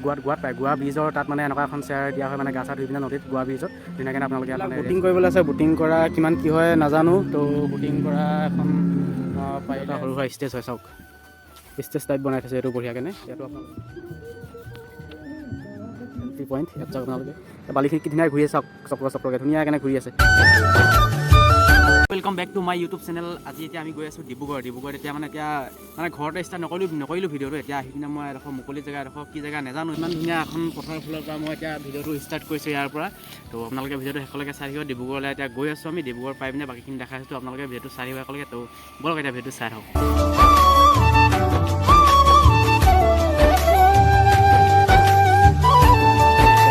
গোৱাত গোৱাত পায়। গোৱা ব্ৰিজৰ তাত মানে এনেকুৱা এখন চেয়াৰ দিয়া হয়, মানে গা চা ধুই পিনে নদীত, গোৱা ব্ৰিজত ধুনীয়াকৈ আপোনালোকে ইয়াত মানে বুটিং কৰিবলৈ আছে। বুটিং কৰা কিমান কি হয় নাজানো। তো বুটিং কৰা এখন পাই এটা সৰু সুৰা ষ্টেজ হয়, চাওক, ষ্টেজ টাইপ বনাই থৈছে এইটো বঢ়িয়াকেনে। ইয়াতো আপোনালোকে এণ্ট্ৰি পইণ্ট। ইয়াত চাওক আপোনালোকে, বালিখিনি কি ধুনীয়া ঘূৰি আছে, চাওক, চক্ৰ চক্ৰকৈ ধুনীয়াকেনে ঘূৰি আছে। Welcome back to my YouTube channel. আজি এতিয়া আমি গৈ আছোঁ ডিব্ৰুগড়। ডিব্ৰুগড়ত এতিয়া মানে এতিয়া মানে ঘৰতে ষ্টাৰ্ট নকৰিলোঁ ভিডিঅ'টো। এতিয়া আহি কিনে মই এডোখৰ মুকলি জেগা, এডোখৰ কি জেগা নাজানো, ইমান ধুনীয়া এখন পথাৰৰ ফালৰ পৰা মই এতিয়া ভিডিঅ'টো ষ্টাৰ্ট কৰিছোঁ ইয়াৰ পৰা। তো আপোনালোকে ভিডিঅ'টো শেষলৈকে চাই থাকিব। ডিব্ৰুগড়লৈ এতিয়া গৈ আছোঁ আমি। ডিব্ৰুগড় পাই পিনে বাকীখিনি দেখাই আছোঁ। আপোনালোকে ভিডিঅ'টো চাই থাকিব শেষলৈকে। তো ব'লক, এতিয়া ভিডিঅ'টো চাই থাকক।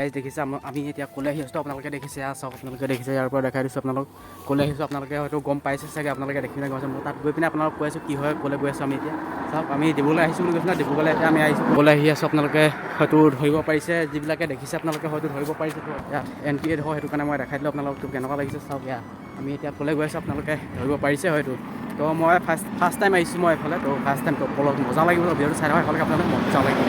গাইজ, দেখিছে আমি এতিয়া ক'লৈ আহি আছোঁ? আপোনালোকে দেখিছে, এয়া চাওক, আপোনালোকে দেখিছে, ইয়াৰ পৰা দেখাই দিছোঁ আপোনালোক ক'লৈ আহিছোঁ। আপোনালোকে হয়তো গম পাইছে চাগে, আপোনালোকে দেখি পিনে গম পাইছে। মই তাত গৈ পিনে আপোনালোক কৈ আছোঁ কি হয়, ক'লৈ গৈ আছোঁ আমি। এতিয়া চাওক, আমি ডিব্ৰুগড়লৈ আহিছোঁ বুলি কৈছোঁ ন, ডিব্ৰুগড়লৈ এতিয়া আমি আহিছোঁ। ক'লৈ আহি আছোঁ আপোনালোকে হয়তো ধৰিব পাৰিছে, যিবিলাকে দেখিছে আপোনালোকে হয়তো ধৰিব পাৰিছে। তো ইয়াত এণ্ট্ৰি এডোখৰ, সেইটো কাৰণে মই দেখাই দিলোঁ আপোনালোক। তো কেনেকুৱা লাগিছে চাওক, এয়া আমি এতিয়া ক'লৈ গৈ আছোঁ আপোনালোকে ধৰিব পাৰিছে হয়তো। তো মই ফাৰ্ষ্ট ফাৰ্ষ্ট টাইম আহিছোঁ মই এইফালে। তো ফাৰ্ষ্ট টাইম, তো বলক, মজা লাগিব। ভিডিঅ'টো চাই থাকক শেষলৈকে, আপোনালোকে মজা লাগিব।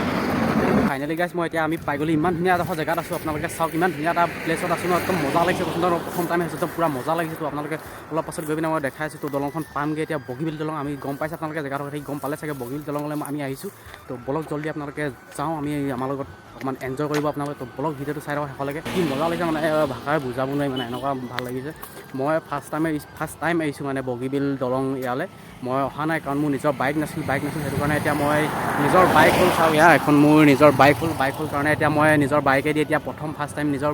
ফাইনেলি গাইজ, মই এতিয়া আমি পাই গ'লো। ইমান ধুনীয়া এডোখৰ জেগাত আছোঁ, আপোনালোকে চাওক, ইমান ধুনীয়া এটা প্লেচত আছোঁ ন, একদম মজা লাগিছে। কৈছোঁ ন, প্ৰথম টাইম আহিছোঁ, একদম পূৰা মজা লাগিছে। তো আপোনালোকে অলপ পাছত গৈ পিনে মই দেখাই আছোঁ। তো দলংখন পামগৈ এতিয়া, বগীবিল দলং। আমি গম পাইছে আপোনালোকে, জেগাটো থাকি গম পালে চাগে, বগীবিল দলঙলৈ আমি আহিছোঁ। তো বলক জল্দি আপোনালোকে যাওঁ আমি, আমাৰ লগত অকণমান এনজয় কৰিব আপোনালোকে। তো বলক, ভিডিঅ'টো চাই থাকক শেষলৈকে। কি মজা লাগিছে মানে, ভাষাৰে বুজাব নোৱাৰি, মানে এনেকুৱা ভাল লাগিছে। মই ফাৰ্ষ্ট টাইম আহিছোঁ মানে বগীবিল দলং ইয়ালৈ মই অহা নাই, কাৰণ মোৰ নিজৰ বাইক নাছিল। সেইটো কাৰণে এতিয়া মই নিজৰ বাইক হ'ল, চাওক, এয়া এখন মোৰ নিজৰ বাইক হ'ল। বাইক হ'ল কাৰণে এতিয়া মই নিজৰ বাইকেদি এতিয়া প্ৰথম ফাৰ্ষ্ট টাইম নিজৰ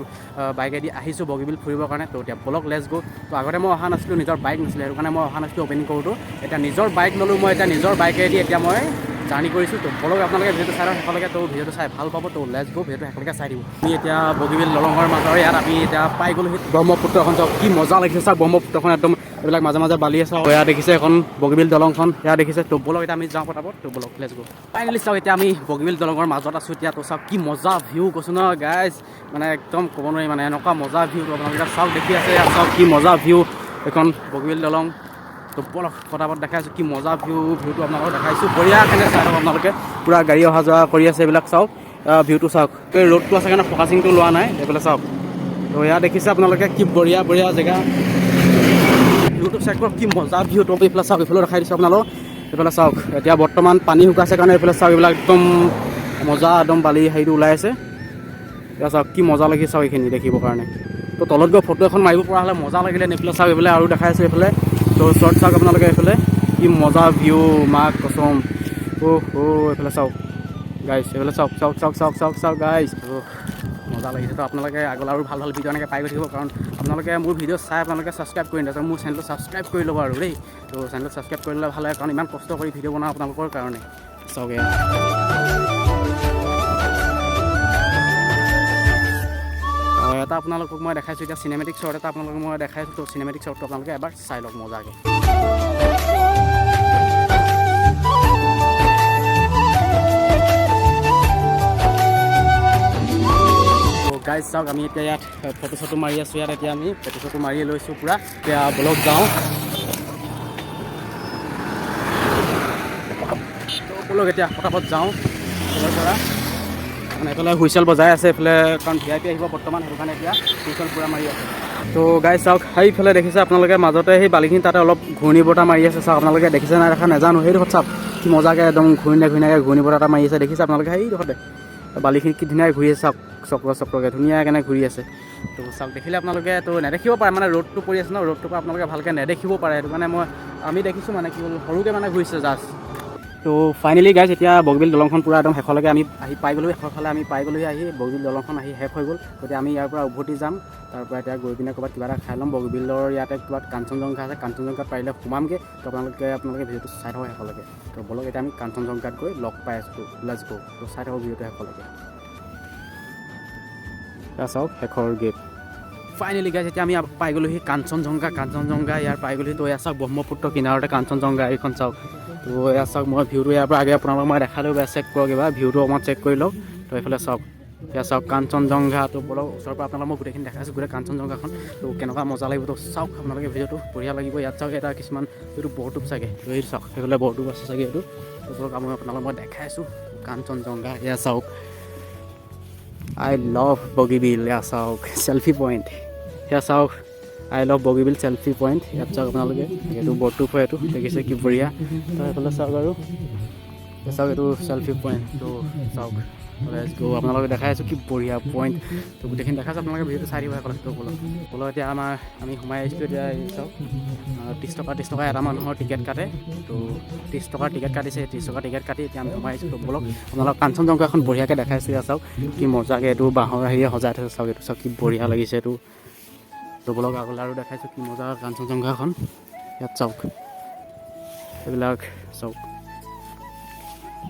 বাইকেদি আহিছোঁ বগীবিল ফুৰিবৰ কাৰণে। তো এতিয়া বলক, let's গ'। তো আগতে মই অহা নাছিলোঁ, নিজৰ বাইক নাছিলে, সেইটো কাৰণে মই অহা নাছিলোঁ অ'পেনিং কৰোঁতো। এতিয়া নিজৰ বাইক ল'লোঁ মই, এতিয়া নিজৰ বাইকেদি এতিয়া মই জাৰ্ণি কৰিছোঁ। তো বলক, আপোনালোকে ভিডিঅ'টো চাই লওক শেষলৈকে। তো ভিডিঅ'টো চাই ভাল পাব। তো let's গ', ভিডিঅ'টো শেষলৈকে চাই দিব। আমি এতিয়া বগীবিল দলঙৰ মাজৰ ইয়াত আমি এতিয়া পাই গ'লোঁ। ব্ৰহ্মপুত্ৰখন চাওক, কি মজা লাগিছে চাওক, ব্ৰহ্মপুত্ৰখন একদম এইবিলাক মাজে মাজে বালি আছে। ইয়াত দেখিছে এখন বগীবিল দলংখন, ইয়াত দেখিছে। তো বলক, এতিয়া আমি যাওঁ পটাপট। তো বলক, let's গ'। ফাইনেলি চাওক, এতিয়া আমি বগীবিল দলঙৰ মাজত আছোঁ এতিয়া। তো চাওক, কি মজা ভিউ কৈছোঁ ন গাইজ, মানে একদম ক'ব নোৱাৰি, মানে এনেকুৱা মজা ভিউ। আপোনালোকে চাওক, দেখি আছে, ইয়াত চাওক কি মজা ভিউ এইখন বগীবিল দলং। তো বলক, ফটাফট দেখাই আছোঁ কি মজা ভিউ। ভিউটো আপোনালোকক দেখাইছোঁ বঢ়িয়াকেনে, চাই থাকক আপোনালোকে। পূৰা গাড়ী অহা যোৱা কৰি আছে, এইবিলাক চাওক, ভিউটো চাওক। এই ৰ'দটো আছে কাৰণে ফ'কাচিংটো লোৱা নাই। এইফালে চাওক। তো ইয়াত দেখিছে আপোনালোকে, কি বঢ়িয়া বঢ়িয়া জেগা। ভিউটো চেক কৰক, কি মজা ভিউ। তো এইফালে চাওক, এইফালে দেখাই দিছোঁ আপোনালোক। এইফালে চাওক, এতিয়া বৰ্তমান পানী শুকাইছে কাৰণে এইফালে চাওক, এইবিলাক একদম মজা, একদম বালি হেৰিটো ওলাই আছে। এতিয়া চাওক, কি মজা লাগিছে চাওক এইখিনি দেখিবৰ কাৰণে। তো তলত গৈ ফটো এখন মাৰিব পৰা হ'লে মজা লাগিলে। এইফালে চাওক, এইফালে আৰু দেখাই আছোঁ এইফালে। তো ওচৰত চাওক আপোনালোকে, এইফালে কি মজা ভিউ, মা কচম। অ' অ' এইফালে চাওক গাইছ, এইফালে চাওক চাওক চাওক চাওক চাওক চাওক গাইছ, অ' মজা লাগিছে। তো আপোনালোকে আগলৈ আৰু ভাল ভাল ভিডিঅ' এনেকৈ পাই গৈ থাকিব, কাৰণ আপোনালোকে মোৰ ভিডিঅ' চাই আপোনালোকে ছাবস্ক্ৰাইব কৰি নিদিয়ে। মোৰ চেনেলটো ছাবস্ক্ৰাইব কৰি ল'ব আৰু দেই। তো চেনেলটো ছাবস্ক্ৰাইব কৰি ল'লে ভাল হয়, কাৰণ ইমান কষ্ট কৰি ভিডিঅ' বনাওঁ আপোনালোকৰ কাৰণে। চাওক এয়া। এটা আপোনালোকক মই দেখাইছোঁ এতিয়া, চিনেমেটিক শ্বট এটা আপোনালোকক মই দেখাইছোঁ। তো চিনেমেটিক শ্বটটো আপোনালোকে এবাৰ চাই লওক মজাকৈ। তো গাইজ চাওক, আমি এতিয়া ইয়াত ফটো চটো মাৰি আছোঁ। ইয়াত এতিয়া আমি ফটো চটো মাৰি লৈছোঁ পূৰা। এতিয়া বলক যাওঁ। তো বলক, এতিয়া ফটাফট যাওঁ এইফালৰ পৰা। মানে এইফালে হুইচেল বজাই আছে এইফালে, কাৰণ ভিআইপি আহিব বৰ্তমান, সেইটো কাৰণে এতিয়া হুইচেল পূৰা মাৰি আছে। তো গাইজ চাওক, সেইফালে দেখিছে আপোনালোকে, মাজতে সেই বালিখিনি তাতে অলপ ঘূৰ্ণী বতাহ মাৰি আছে। চাওক আপোনালোকে, দেখিছে নাই দেখা নাজানো। সেইডোখৰত চাওক, কি মজাকৈ একদম ঘূৰ্ণীয়ে ঘূৰ্ণীয়াকৈ ঘূৰ্ণী বতাহ এটা মাৰি আছে, দেখিছে আপোনালোকে? সেইডোখৰতে বালিখিনি কি ধুনীয়াকৈ ঘূৰি আছে চাওক, চক্ৰ চক্ৰকৈ ধুনীয়াকৈ ঘূৰি আছে। তো চাওক, দেখিলে আপোনালোকে তো নেদেখিব পাৰে, মানে ৰ'দটো পৰি আছে ন, ৰ'দটোৰ পৰা আপোনালোকে ভালকৈ নেদেখিব পাৰে। সেইটো কাৰণে আমি দেখিছোঁ, মানে কি হ'ল, সৰুকৈ মানে ঘূৰিছে জাষ্ট। তো ফাইনেলি গাইজ, এতিয়া বগীবিল দলংখন পূৰা একদম শেষলৈকে আমি আহি পাই গ'লোঁ। শেষৰ ফালে আমি পাই গ'লোহি আহি, বগীবিল দলংখন আহি শেষ হৈ গ'ল। গতিকে আমি ইয়াৰ পৰা উভতি যাম। তাৰ পৰা এতিয়া গৈ পিনে ক'ৰবাত কিবা এটা খাই ল'ম। বগীবিলৰ ইয়াতে ক'ৰবাত কাঞ্চনজংঘা আছে, কাঞ্চনজংঘাত পাৰিলে সোমামগৈ। তো আপোনালোকে ভিডিঅ'টো চাই থাকক শেষলৈকে। তো ব'লক, এতিয়া আমি কাঞ্চনজংঘাত গৈ লগ পাই আছোঁ। তো let's গ'। তো চাই থাকক ভিডিঅ'টো শেষলৈকে। এয়া চাওক শেষৰ গেট। ফাইনেলি গাইজ, এতিয়া আমি পাই গ'লোহি কাঞ্চনজংঘা। কাঞ্চনজংঘা ইয়াৰ পাই গ'লোহি। তো এয়া চাওক, ব্ৰহ্মপুত্ৰ কিনাৰতে কাঞ্চনজংঘা এইখন চাওক। তো এয়া চাওক, মই ভিউটো ইয়াৰ পৰা আগে আপোনালোকক মই দেখালোঁ। চেক কৰক এবাৰ, ভিউটো অকণমান চেক কৰি লওক। তো এইফালে চাওক, এয়া চাওক কাঞ্চনজংঘা। তো বলক, ওচৰৰ পৰা আপোনালোক মই গোটেইখিনি দেখাইছোঁ, গোটেই কাঞ্চনজংঘাখন। তো কেনেকুৱা মজা লাগিব, তো চাওক আপোনালোকে ভিডিঅ'টো, বঢ়িয়া লাগিব। ইয়াত চাওক, এটা কিছুমান এইটো বৰটোপ চাগে। তো এইটো চাওক, সেইফালে বৰটোপ আছে চাগে এইটো। তো বলক, মই আপোনালোক মই দেখাইছোঁ কাঞ্চনজংঘা। এয়া চাওক। I love Bogibeel. এয়া চাওক চেলফি পইণ্ট, সেয়া চাওক I love Bogibeel selfie point. ইয়াত চাওক আপোনালোকে, এইটো বৰটোপ হয়, এইটো দেখিছে কি বঢ়িয়া। তো সেইফালে চাওক আৰু চাওক এইটো চেলফি পইণ্ট। তো চাওক, let's গ', আপোনালোকে দেখাই আছোঁ কি বঢ়িয়া পইণ্ট। তো গোটেইখিনি দেখাইছোঁ, আপোনালোকে ভিডিঅ'টো চাই দিব সকলো। তো ব'লক ব'লক, এতিয়া আমি সোমাই আহিছিলোঁ। এতিয়া এই চাওক, 30 টকা 30 টকা এটা মানুহৰ টিকেট কাটে। তো 30 টকাৰ টিকেট কাটিছে, 30 টকা টিকেট কাটি এতিয়া আমি সোমাই আহিছোঁ। তো ব'লক, আপোনালোক কাঞ্চনজংঘা এখন বঢ়িয়াকৈ দেখাইছোঁ। ইয়াত চাওক কি মজাকৈ এইটো বাঁহৰ হেৰিয়ে সজাই থৈছে। চাওক এইটো, চাওক কি বঢ়িয়া লাগিছে এইটো। তো ব'লক আগলৈ আৰু দেখাইছোঁ কি মজা কাঞ্চনজংঘাখন। ইয়াত চাওক এইবিলাক, চাওক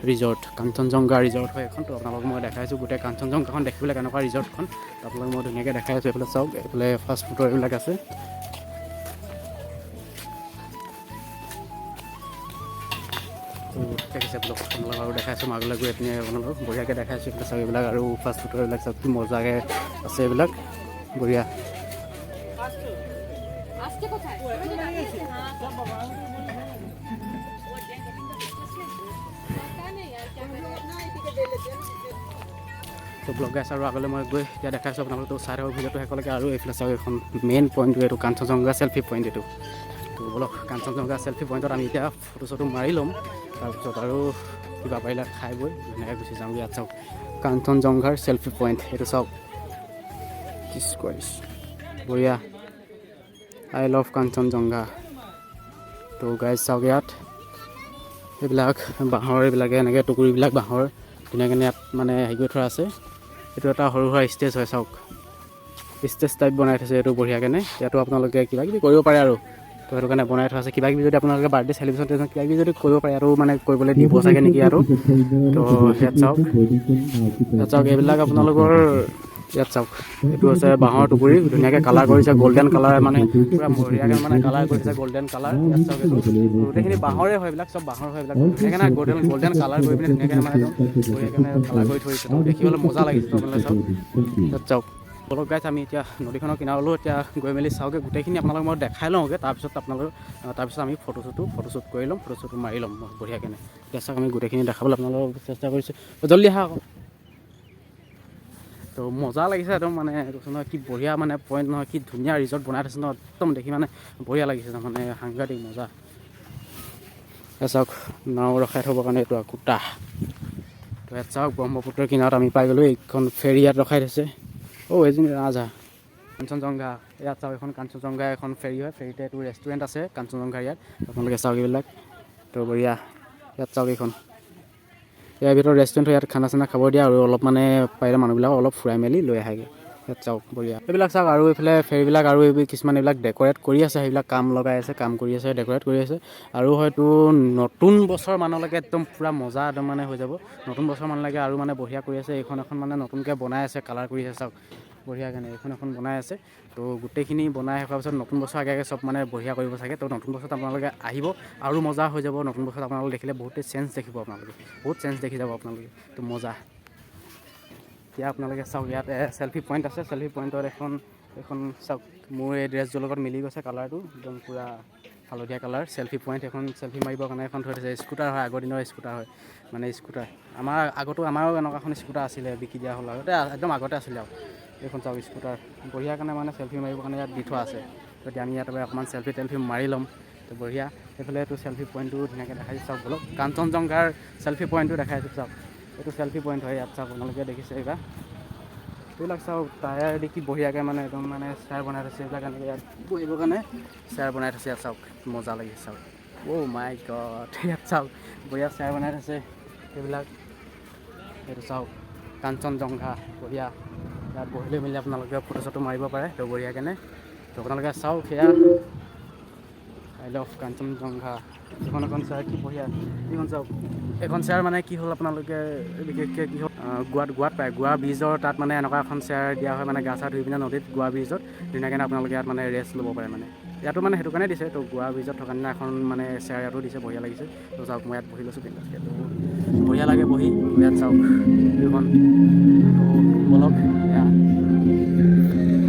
ৰিজৰ্ট, কাঞ্চনজংঘা ৰিজৰ্ট হয় এখন। তো আপোনালোকক মই দেখাইছোঁ গোটেই কাঞ্চনজংঘাখন দেখিবলৈ কেনেকুৱা ৰিজৰ্টখন। তো আপোনালোক মই ধুনীয়াকৈ দেখাই আছোঁ। এইফালে চাওক, এইফালে ফাষ্ট ফুডৰ এইবিলাক আছে। তো দেখিছে, বোলক আপোনালোক আৰু দেখাইছোঁ মই আগলৈ গৈ পিনে আপোনালোকক বঢ়িয়াকৈ দেখাইছোঁ। এইফালে চাওক এইবিলাক আৰু ফাষ্ট ফুডৰ এইবিলাক, চাওক কি মজাকৈ আছে এইবিলাক, বঢ়িয়া। তো ব্লগ গাইছ, আৰু আগলৈ মই গৈ এতিয়া দেখাইছোঁ আপোনালোক, তো চাই থাকক ভিডিঅ'টো শেষলৈকে। আৰু এইফালে চাওক এইখন মেইন পইণ্টটো, এইটো কাঞ্চনজংঘা চেলফি পইণ্ট এইটো। তো ব'লক কাঞ্চনজংঘা চেলফি পইণ্টত আমি এতিয়া ফটো চটো মাৰি ল'ম, তাৰপিছত আৰু কিবা পাৰিলে খাই বৈ ধুনীয়াকৈ গুচি যামগৈ। ইয়াত চাওক কাঞ্চনজংঘাৰ চেলফি পইণ্ট, এইটো চাওক, বঢ়িয়া। I love Kanchenjunga. তো গাইজ চাওক, ইয়াত এইবিলাক বাঁহৰ, এইবিলাকে এনেকৈ টুকুৰিবিলাক বাঁহৰ ধুনীয়াকৈ ইয়াত মানে হেৰি কৰি থোৱা আছে। এইটো এটা সৰু সুৰা ষ্টেজ হয়, চাওক ষ্টেজ টাইপ বনাই থৈছে এইটো বঢ়িয়াকৈ। ইয়াতো আপোনালোকে কিবা কিবি কৰিব পাৰে আৰু, তো সেইটো কাৰণে বনাই থোৱা আছে। কিবা কিবি যদি আপোনালোকে বাৰ্থডে চেলিব্ৰেশ্যন টেলিব্ৰেশ্যন কিবা কিবি যদি কৰিব পাৰে, আৰু মানে কৰিবলৈ দিব চাগে নেকি আৰু। তো ইয়াত চাওক, ইয়াত চাওক এইবিলাক আপোনালোকৰ, ইয়াত চাওক এইটো হৈছে বাঁহৰ টুকুৰি, ধুনীয়াকৈ কালাৰ কৰিছে গল্ডেন কালাৰ, মানে পূৰা বঢ়িয়াকৈ মানে কালাৰ কৰিছে গল্ডেন কালাৰ। ইয়াত চাওক এইটো গোটেইখিনি বাঁহৰে হয়, এইবিলাক চব বাঁহৰ হয়। এইবিলাক ধুনীয়াকৈ গল্ডেন গল্ডেন কালাৰ কৰি পিনে ধুনীয়াকৈ মানে একদম বঢ়িয়াকৈ কালাৰ কৰি থৈছে। তো দেখিবলৈ মজা লাগিছে। তো আপোনালোকে চাওক, ইয়াত চাওক। ব'লক গাইছ, আমি এতিয়া নদীখনৰ কিনাৰলৈও এতিয়া গৈ মেলি চাওঁগৈ, গোটেইখিনি আপোনালোক মই দেখাই লওঁগৈ। তাৰপিছত আপোনালোক, তাৰপিছত আমি ফটোশ্বুট কৰি ল'ম, ফটোশ্বুট মাৰি ল'ম বঢ়িয়াকৈ। এতিয়া চাওক, আমি গোটেইখিনি দেখাবলৈ আপোনালোকক চেষ্টা কৰিছোঁ, জল্দি আহা আকৌ। তো মজা লাগিছে একদম, মানে কৈছোঁ নহয় কি বঢ়িয়া মানে পইণ্ট নহয়, কি ধুনীয়া ৰিজৰ্ট বনাই থৈছে নহয়, একদম দেখি মানে বঢ়িয়া লাগিছে, মানে সাংঘাতিক মজা। ইয়াত চাওক নাও ৰখাই থ'বৰ কাৰণে এইটো খুটা। তো ইয়াত চাওক ব্ৰহ্মপুত্ৰৰ কিনাৰত আমি পাই গ'লোঁ, এইখন ফেৰী ইয়াত ৰখাই থৈছে। অ' এইজনী ৰাজা কাঞ্চনজংঘা। ইয়াত চাওক এখন কাঞ্চনজংঘা এখন ফেৰী হয়, ফেৰীতে এইটো ৰেষ্টুৰেণ্ট আছে কাঞ্চনজংঘাৰ। ইয়াত আপোনালোকে চাওক এইবিলাক, তো বঢ়িয়া। ইয়াত চাওক এইখন, ইয়াৰ ভিতৰত ৰেষ্টুৰেণ্ট হয়, ইয়াত খানা চানা খাব দিয়ে আৰু অলপ মানে পাৰিলে মানুহবিলাক অলপ ফুৰাই মেলি লৈ আহেগৈ। ইয়াত চাওক বঢ়িয়া এইবিলাক চাওক। আৰু এইফালে ফেৰীবিলাক আৰু এইবোৰ কিছুমান এইবিলাক ডেক'ৰেট কৰি আছে, সেইবিলাক কাম লগাই আছে, কাম কৰি আছে, ডেক'ৰেট কৰি আছে। আৰু হয়তো নতুন বছৰ মানলৈকে একদম পূৰা মজা একদম মানে হৈ যাব নতুন বছৰ মানলৈকে, আৰু মানে বঢ়িয়া কৰি আছে। এইখন এখন মানে নতুনকৈ বনাই আছে, কালাৰ কৰি আছে, চাওক বঢ়িয়াকৈ এইখন এখন বনাই আছে। তো গোটেইখিনি বনাই শেষ হোৱাৰ পিছত নতুন বছৰ আগে আগে চব মানে বঢ়িয়া কৰিব চাগে। তো নতুন বছৰত আপোনালোকে আহিব আৰু মজা হৈ যাব। নতুন বছৰত আপোনালোকে দেখিলে বহুতেই চেঞ্জ দেখিব, আপোনালোকে বহুত চেঞ্জ দেখি যাব আপোনালোকে। তো মজা। এতিয়া আপোনালোকে চাওক ইয়াত চেলফি পইণ্ট আছে, চেলফি পইণ্টত এখন এখন চাওক মোৰ এই ড্ৰেছযোৰ লগত মিলি গৈছে কালাৰটো, একদম পূৰা হালধীয়া কালাৰ। চেলফি পইণ্ট এখন চেলফি মাৰিবৰ কাৰণে এখন থৈ দিছে। স্কুটাৰ হয়, আগৰ দিনৰ স্কুটাৰ হয়, মানে স্কুটাৰ আমাৰ আগতো আমাৰো এনেকুৱা এখন স্কুটাৰ আছিলে, বিকি দিয়া হ'ল আগতে, একদম আগতে আছিলে। আৰু এইখন চাওক স্কুটাৰ বঢ়িয়া কাৰণে মানে চেলফি মাৰিবৰ কাৰণে ইয়াত দি থোৱা আছে। গতিকে আমি ইয়াত অকণমান চেলফি টেলফি মাৰি ল'ম। তো বঢ়িয়া, সেইফালে এইটো চেলফি পইণ্টটো ধুনীয়াকৈ দেখাইছোঁ। চাওক ব'লক কাঞ্চনজংঘাৰ চেলফি পইণ্টটো দেখাইছোঁ। চাওক এইটো চেলফি পইণ্ট হয়। ইয়াত চাওক আপোনালোকে দেখিছে এইবাৰ এইবিলাক চাওক টায়াৰ দি কি বঢ়িয়াকৈ মানে একদম মানে চেয়াৰ বনাই থৈছে। এইবিলাক এনেকৈ ইয়াত বহিবৰ কাৰণে চেয়াৰ বনাই থৈছে। ইয়াত চাওক মজা লাগিছে, চাওক অ' মাই গড। ইয়াত চাওক বঢ়িয়া চেয়াৰ বনাই থৈছে এইবিলাক। এইটো চাওক কাঞ্চনজংঘা বঢ়িয়া, ইয়াত বহি লৈ মেলি আপোনালোকে ফটো চটো মাৰিব পাৰে। তো বঢ়িয়াকেনে তো আপোনালোকে চাওক সেয়া I love Kanchenjunga. এইখন এখন চেয়াৰ কি বঢ়িয়া, এইখন চাওক এইখন চেয়াৰ মানে কি হ'ল আপোনালোকে বিশেষকৈ কি হ'ল, গোৱাত গোৱাত পায়, গোৱা ব্ৰিজৰ তাত মানে এনেকুৱা এখন চেয়াৰ দিয়া হয়, মানে গা চা ধুই পিনে নদীত গোৱা ব্ৰিজত ধুনীয়াকৈ আপোনালোকে ইয়াত মানে ৰেষ্ট ল'ব পাৰে। মানে ইয়াতো মানে সেইটো কাৰণে দিছে। তো গোৱা ব্ৰিজত থকা দিনা এখন মানে চেয়াৰ ইয়াতো দিছে, বঢ়িয়া লাগিছে। তো চাওক মই ইয়াত বহি লৈছোঁ বিন্দাছকৈ, তো বঢ়িয়া লাগে বহি। ইয়াত চাওক এইখন, তো বলক এয়া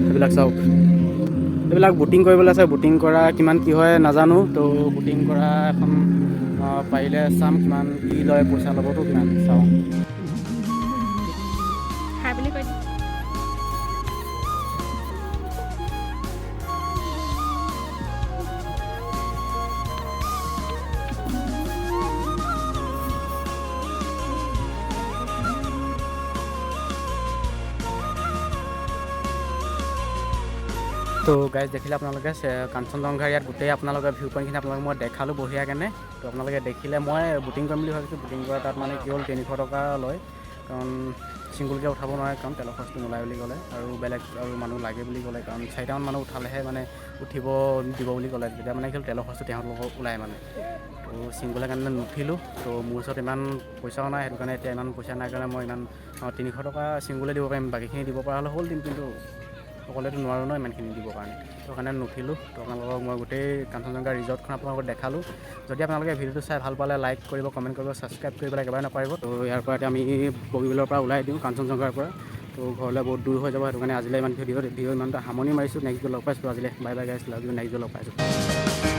সেইবিলাক চাওক এইবিলাক বুটিং কৰিবলৈ আছে। বুটিং কৰা কিমান কি হয় নাজানো। তো বুটিং কৰা এখন পাৰিলে চাম কিমান কি লয়, পইচা ল'বতো কিমান চাওঁ। হাই বুলি। কৈ দিম। তো গাইজ, দেখিলে আপোনালোকে কাঞ্চনজংঘাৰ ইয়াত গোটেই আপোনালোকৰ ভিউ পইণ্টখিনি আপোনালোকক মই দেখালোঁ বঢ়িয়াকেনে। তো আপোনালোকে দেখিলে, মই বুটিং কৰিম বুলি ভাবিছোঁ। বুটিং কৰা তাত মানে কি হ'ল, 300 টকা লয়, কাৰণ ছিংগুলকৈ উঠাব নোৱাৰে, কাৰণ তেলৰ খৰচটো নোলায় বুলি ক'লে আৰু বেলেগ আৰু মানুহ লাগে বুলি ক'লে, কাৰণ চাৰিটামান মানুহ উঠালেহে মানে উঠিব দিব বুলি ক'লে। তেতিয়া মানে কি হ'ল, তেলৰ খৰচটো তেওঁলোকৰ ওলায় মানে। তো ছিংগুলৰ কাৰণে নুঠিলোঁ। তো মোৰ ওচৰত ইমান পইচাও নাই, সেইটো কাৰণে এতিয়া ইমান পইচা নাই কাৰণে মই ইমান 300 টকা ছিংগুলে দিব পাৰিম। বাকীখিনি দিব পৰা হ'লে হ'ল দিম, কিন্তু অকলেতো নোৱাৰোঁ ন ইমানখিনি দিবৰ কাৰণে। তো কাৰণে নুঠিলোঁ। তো আপোনালোকক মই গোটেই কাঞ্চনজংঘা ৰিজৰ্টখন আপোনালোকক দেখালোঁ। যদি আপোনালোকে ভিডিঅ'টো চাই ভাল পালে, লাইক কৰিব, কমেণ্ট কৰিব, ছাবস্ক্ৰাইব কৰিবলৈ একেবাৰে নাপাহৰিব। তো ইয়াৰ পৰা এতিয়া আমি বগীবিলৰ পৰা ওলাই দিওঁ কাঞ্চনজংঘাৰ পৰা। তো ঘৰলৈ বহুত দূৰ হৈ যাব, সেইটো কাৰণে আজিলৈ ইমান ভিডিঅ' ভিডিঅ' ইমানটা সামৰণি মাৰিছোঁ। নেক্সট লগ পাইছোঁ। আজিলৈ bye bye guys, love you. Next লগ পাইছোঁ।